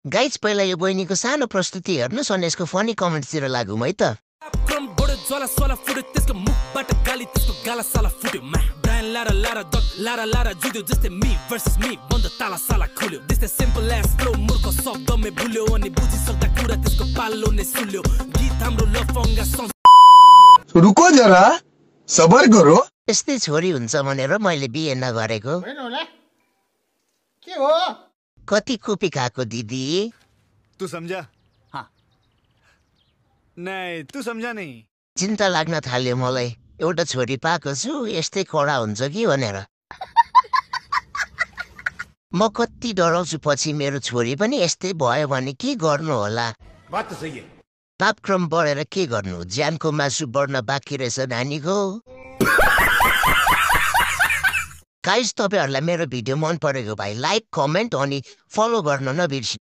Guys पहिला यो बहिनीको सानो प्रस्तुति हेर्नुहोस् अनि यसको फनी कमेन्ट्सतिर लागौँ है त। ज्वाला सोला फुट्यो त्यसको मुखबाट गाली त्यसको गाला साला फुट्यो Brian Lara Lara dot Lara Lara जुद्यो जस्तै मी भर्सेस मी बन्द ताला साला खुल्यो त्यस्तै सिम्पल एस फ्लो मूर्ख शब्दमै भुल्यो अनि बुझिसक्दा कुरा त्यसको पालो नै सुल्यो गीत हाम्रो लफङ्गा रुको जरा सबर करो। यस्तै छोरी हुन्छ भनेर मैले बिहे नगरेको। के हो कति कुपी खाएको दिदी? तू समझा? हाँ नहीं तू समझा नहीं। चिन्ता लाग्न थाल्यो मलाई, एउटा छोरी पाएको छु यस्तै कडा हुन्छ कि भनेर। म कति डराउँछु पछि मेरो छोरी पनि यस्तै भयो भने के गर्नु होला? बात त सही है। तापक्रम बढेर के गर्नु, ज्यानको मासु बढ्न बाँकी रहेछ नानीको। गाइस, तपाईहरुलाई मेरो भिडियो मन परेको भए लाइक कमेन्ट अनि फलो गर्न नबिर्सिनु।